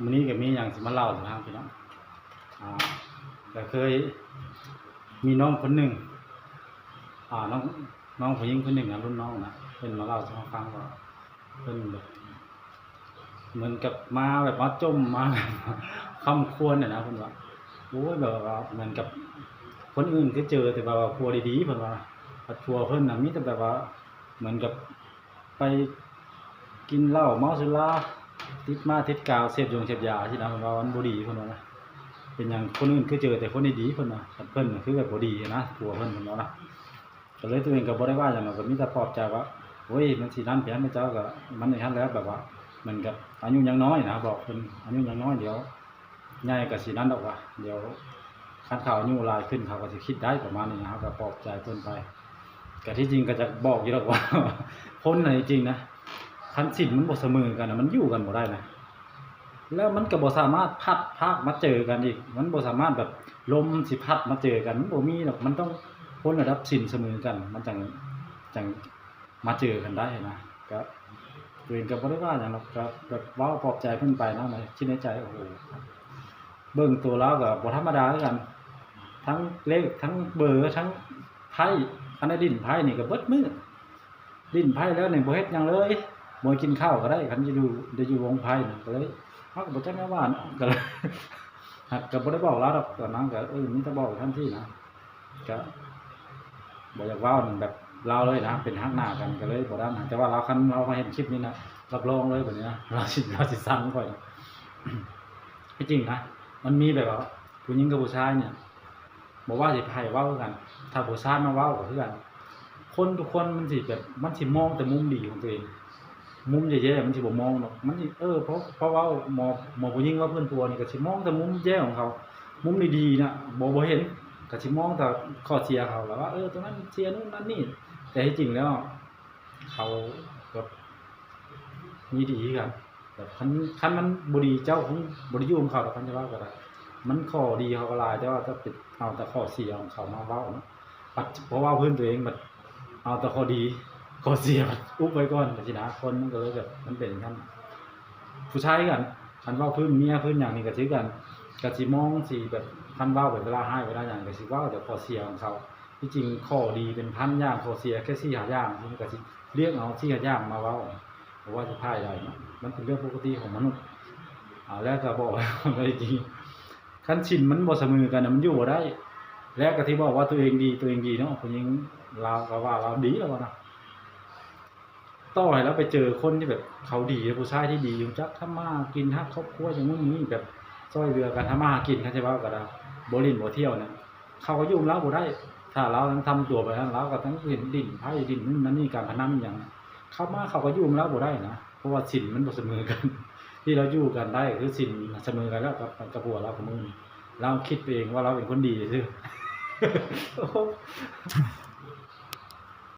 ມື້ນີ້ກໍມີຫຍັງຊິມາເລົ່າສູ່ຟັງພີ່ນ້ອງ. ອ່າ ກໍເຄີຍມີນ້ອງຄົນໜຶ່ງ ອ່າ ນ້ອງ ນ້ອງຜູ້ຍິງຄົນໜຶ່ງນະ ລຸ້ນນ້ອງນະ ເພິ່ນມາເລົ່າສູ່ເຮົາຟັງວ່າ ເພິ່ນແບບ ເໝືອນກັບມາແບບມາຈົ່ມ ມາແບບຄ້ຳຄວນຫັ້ນນະ. ເພິ່ນວ່າ ໂອ້ຍ ແບບວ່າເໝືອນກັບຄົນອື່ນຄືເຈີແຕ່ແບບວ່າຜົວດີໆ ເພິ່ນວ່າ ພັດຜົວເພິ່ນນະມີແຕ່ແບບວ່າເໝືອນກັບ ໄປກິນເຫຼົ້າເມົາສຸລາ ຕິດໝາກຕິດກາວ ເສບຢົງເສບຢາຊີ້ນະ. ເພິ່ນວ່າມັນບໍ່ດີ ເພິ່ນວ່ານະ ເປັນຫຍັງຄົນອື່ນຄືເຈີແຕ່ຄົນດີໆ ເພິ່ນວ່າ ເພິ່ນນະຄືແບບບໍ່ດີນະ ຜົວເພິ່ນ ເພິ່ນວ່ານະ. ກໍເລີຍຕົວເອງກໍບໍ່ໄດ້ວ່າຫຍັງດອກ ກໍມີແຕ່ປອບໃຈວ່າ ໂອ້ຍ ມັນຊິນັ້ນໄປຫັ້ນ ເຈົ້າກໍມັນຢ່າງນັ້ນແຫຼະ ແບບວ່າເໝືອນກັບອາຍຸຍັງນ້ອຍນະ ບອກເພິ່ນ ອາຍຸຍັງນ້ອຍ ດຽວ ໃຫຍ່ກໍຊິນັ້ນດອກວ່າ ດຽວຄັນເຂົາອາຍຸຫຼາຍຂຶ້ນ ເຂົາກໍຊິຄິດໄດ້ ປະມານນີ້ນະ. ເຮົາກໍປອບໃຈເພິ່ນໄປ ກໍທີ່ຈິງກໍຈະບອກຢູ່ດອກວ່າ ຄົນນະ ທີ່ຈິງນະ ຄັນສິນມັນບໍ່ສະເໝີກັນນະ ມັນຢູ່ກັນບໍ່ໄດ້ນະ. ແລ້ວມັນກໍບໍ່ສາມາດພັດພາກມາເຈີກັນອີກ ມັນບໍ່ສາມາດແບບລົມຊິພັດມາເຈີກັນ ມັນບໍ່ມີດອກ. ມັນຕ້ອງຄົນລະດັບສິນສະເໝີກັນ ມັນຈັ່ງ ຈັ່ງ ມາເຈີກັນໄດ້ນະ. ກໍຕົວເອງກໍບໍ່ໄດ້ວ່າຫຍັງດອກ ກໍແບບເວົ້າປອບໃຈເພິ່ນໄປນະ ຄິດໃນໃຈ ໂອ້ໂຫ ເບິ່ງໂຕລາວກໍບໍ່ທຳມະດາຄືກັນ ທັງເລກ ທັງເບີ ທັງໄພ້. ຄັນໄດ້ຫຼິ້ນໄພ້ນີ້ກໍເບິດມື້ ຫຼິ້ນໄພ້ແລ້ວນີ້ບໍ່ເຮັດຫຍັງເລີຍ ບໍ່ກິນເຂົ້າກໍໄດ້ ຄັນຢູ່ ໄດ້ຢູ່ວົງໄພ້ນະ. ກໍເລີຍ ເຮົາກໍບໍ່ຈັກແນວວ່າເນາະ ກໍເລີຍ ຫາກກໍບໍ່ໄດ້ບອກລາວດອກ ຕອນນັ້ນກໍ ເອີ ມີແຕ່ບອກທ່ານທີ່ນະ ກະບໍ່ຢາກເວົ້າແບບລາວເລີຍນະ ເປັນຮັກໜ້າກັນ ກະເລີຍບໍ່ນັ້ນ. ແຕ່ວ່າລາວ ຄັນລາວມາເຫັນຄລິບນີ້ນະ ຮັບຮອງເລີຍບາດນີ້ນະ ລາວຊິ ລາວຊິຊັງຂ້ອຍນະ. ທີ່ຈິງນະ ມັນມີແບບວ່າຜູ້ຍິງກັບຜູ້ຊາຍນີ້ ບໍ່ວ່າຊິໃຜເວົ້າຄືກັນ ຖ້າຜູ້ຊາຍມາເວົ້າກໍຄືກັນ. ຄົນທຸກຄົນມັນຊິແບບ ມັນຊິມອງແຕ່ມຸມດີຂອງຕົວເອງ ມຸມແຍ່ໆມັນຊິບໍ່ມອງດອກ. ມັນຊິ ເອີ ພໍ ພໍເວົ້າໝໍ ໝໍຜູ້ຍິງເວົ້າພື້ນຜົວນີ້ ກໍຊິມອງແຕ່ມຸມແຍ່ຂອງເຂົາ ມຸມດີໆນະ ບໍ່ ບໍ່ເຫັນ ກໍຊິມອງແຕ່ຂໍ້ເສຍເຂົາ ແລ້ວວ່າ ເອີ ຕົວນັ້ນເສຍ ໂນ່ນນັ້ນນີ້. ແຕ່ທີ່ຈິງແລ້ວ ເຂົາກໍມີດີຄືກັນ. ແບບຄັນ ຄັນມັນບໍ່ດີ ເຈົ້າຄົງບໍ່ໄດ້ຢູ່ນຳເຂົາດອກ ຄັນຈະເວົ້າກໍໄດ້. ມັນຂໍ້ດີເຂົາກໍຫຼາຍ ແຕ່ວ່າຈະໄປເອົາແຕ່ຂໍ້ເສຍຂອງເຂົາມາເວົ້າເນາະ. ບັດພໍເວົ້າພື້ນຕົວເອງ ບັດເອົາແຕ່ຂໍ້ດີ ຂໍ້ເສຍບັດອຸບໄວ້ກ່ອນ ຈັ່ງຊີ້ນະ. ຄົນມັນກໍເລີຍແບບ ມັນເປັນຈັ່ງຊັ້ນ. ຜູ້ຊາຍຄືກັນ ຄັນເວົ້າພື້ນເມຍພື້ນຫຍັງນີ້ກໍຄືກັນ ກໍຊິມອງ ຊິແບບ ຄັນເວົ້າແບບເວລາຮ້າຍເວລາຫຍັງ ກໍຊິເວົ້າແຕ່ຂໍ້ເສຍຂອງເຂົາ. ທີ່ຈິງຂໍ້ດີເປັນພັນຢ່າງ ຂໍ້ເສຍແຄ່ສີ່ຫ້າຢ່າງ ມັນກໍຊິລຽກເອົາສີ່ຫ້າຢ່າງມາເວົ້າ ບໍ່ວ່າຊິຝ່າຍໃດເນາະ. ມັນເປັນເລື່ອງປົກກະຕິຂອງມະນຸດ. ອ່າ ແລ້ວກໍບອກວ່າ ທີ່ຈິງ ຄັນສິນມັນບໍ່ສະເໝີກັນນະ ມັນຢູ່ບໍ່ໄດ້. ແລ້ວກໍທີ່ບອກວ່າຕົວເອງດີ ຕົວເອງດີເນາະ ຜູ້ຍິງລາວກໍວ່າລາວດີແລ້ວນະ. ຕໍ່ໃຫ້ລາວໄປເຈີຄົນທີ່ແບບເຂົາດີ ຜູ້ຊາຍທີ່ດີ ຮູ້ຈັກທຳມາຫາກິນ ຮັກຄອບຄົວ ຢ່າງນັ້ນຢ່າງນີ້ ແບບຊ່ອຍເຫຼືອກັນທຳມາຫາກິນ ຄັນຊິເວົ້າກໍໄດ້ ບໍ່ຫຼິ້ນບໍ່ທ່ຽວນະ ເຂົາກໍຢູ່ນຳລາວບໍ່ໄດ້. ຖ້າລາວຍັງທຳຕົວແບບນັ້ນ ລາວກໍຕ້ອງຫຼິ້ນ ຫຼິ້ນໄພ້ ຫຼິ້ນນັ້ນນັ້ນນີ້ ການພະນັນຫຍັງ ເຂົ້າມາ ເຂົາກໍຢູ່ນຳລາວບໍ່ໄດ້ນະ ເພາະວ່າສິນມັນບໍ່ສະເໝີກັນ. ທີ່ລາວຢູ່ກັນໄດ້ກໍຄືສິນສະເໝີກັນແລ້ວກັບ ກັບຜົວລາວ ຂອງມື້ນີ້ ລາວຄິດໄປເອງວ່າລາວເປັນຄົນດີຊື່ໆ.